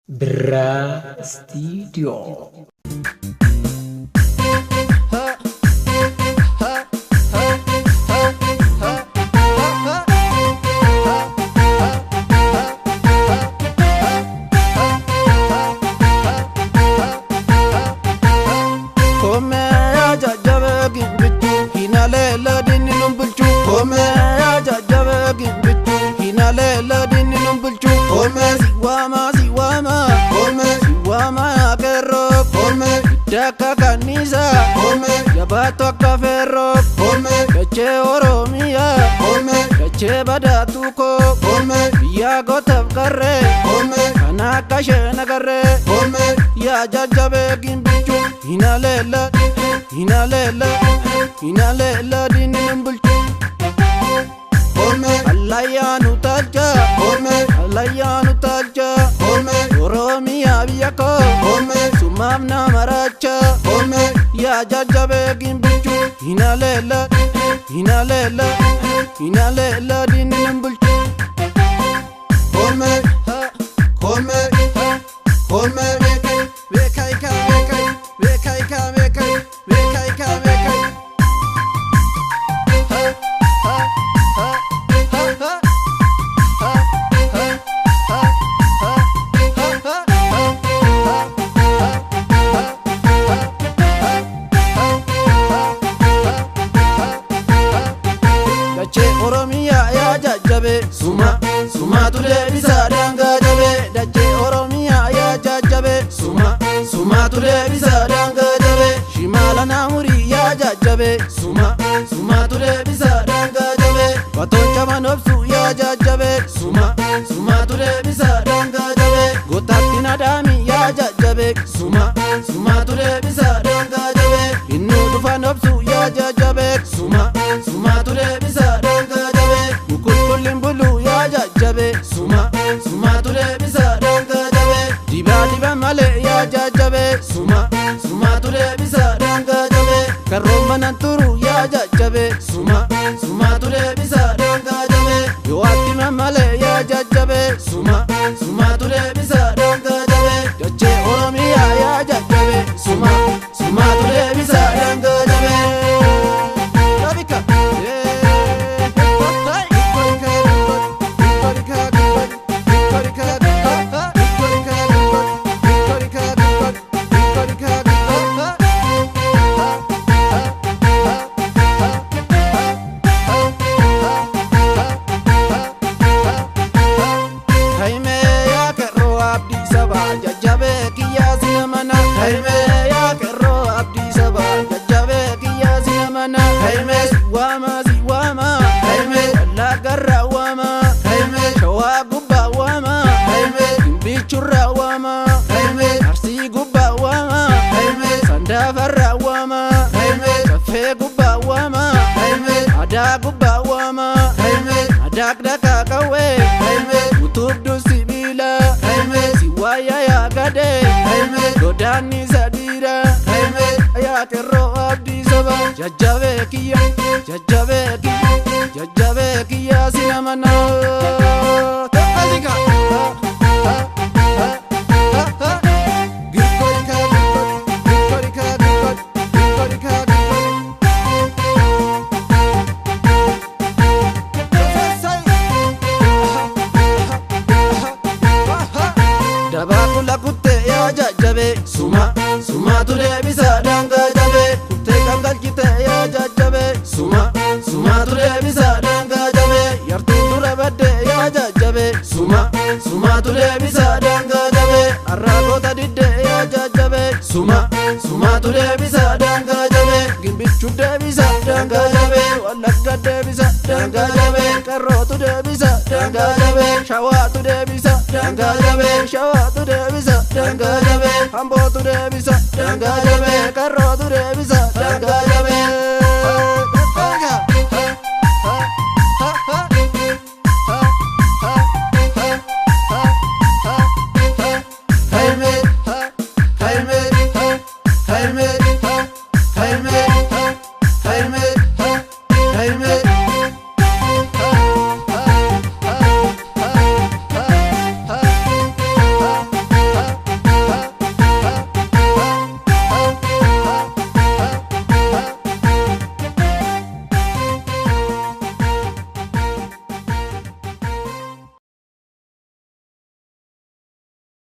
Birraa Istiidiyoo. Kanisa, jabaatu akka feerroo, dachee Oromiyaa, dachee badhaatu koo, biyyaa gootaaf qarree, kan akka ishee nagarree, yaa jajjabee gimbichuu, hinaleella, hinaleella, hinaleella diinni nun bulchu. Allayyaa nu taalcha, allayyaa nu taalcha, Oromiyaa biyya koo, sumaaf nama raacha, yaa jajjabee gimbichuu, hinaleella, hinaleella, hinaleella diinni nun bulchu. Beekaa beekaa beekaa beekaa beekaa beekaa. Dachee Oromiyaa yaa jajjabe, suma sumaatu deebisaa daangaa jabe. Dachee Oromiyaa yaa jajjabe, suma sumaatu deebisaa daangaa jabe. Shimaala naamurii yaa jajjabe, suma sumaatu deebisaa daangaa jabe. Batoon caban obsu yaa jajjabe, suma sumaatu deebisaa daangaa jabe. Gootaatti nadaami yaa jajjabe, suma sumaatu deebisaa daangaa jabe. Innuu dhufan obsu yaa jajjabe, suma sumaatu deebisaa daangaa jabe. Mukulkulliin buluu yaa jajjabe, suma sumaatu deebisaa daangaa jabe. Dibaa diba malee yaa jajjabe, suma sumaatu deebisaa daangaa jabe. Karroon manan turu yaa jajjabe, suma sumaatu deebisaa daangaa jabe. Yoo atti malee yaa jajjabe, suma sumaatu deebisaa daangaa jabe. Dachee Oromiyaa yaa jajjabe, suma sumaatu deebisaa daangaa jabe. Kabika. Adaa gubbaa waama, adaak qawwee, utubduu sibiila, si waaya yaa gadee, godaanni sadiira, yaa qeerroo abdii saba, jajjabee kiyya, jajjabee kiyya, jajjabee kiyya si nama naa. Dabaakula kuttee yaa jajjabe, suma sumaatu deebisaa daangaa jabe. Kuttee kan galchite yaa jajjabe, suma sumaatu deebisaa daangaa jabe. Yartuu dura badde yaa jajjabe, suma sumaatu deebisaa daangaa jabe. Arraagoota didde yaa jajjabe, suma sumaatu deebisaa daangaa jabe. Gimbichuu deebisaa daangaa jabe, Wallagga deebisa daangaa jabe, Qarrootu deebisa daangaa jabe, Shawaatu deebisa daangaa jabe, Shawaatu deebisa daangaa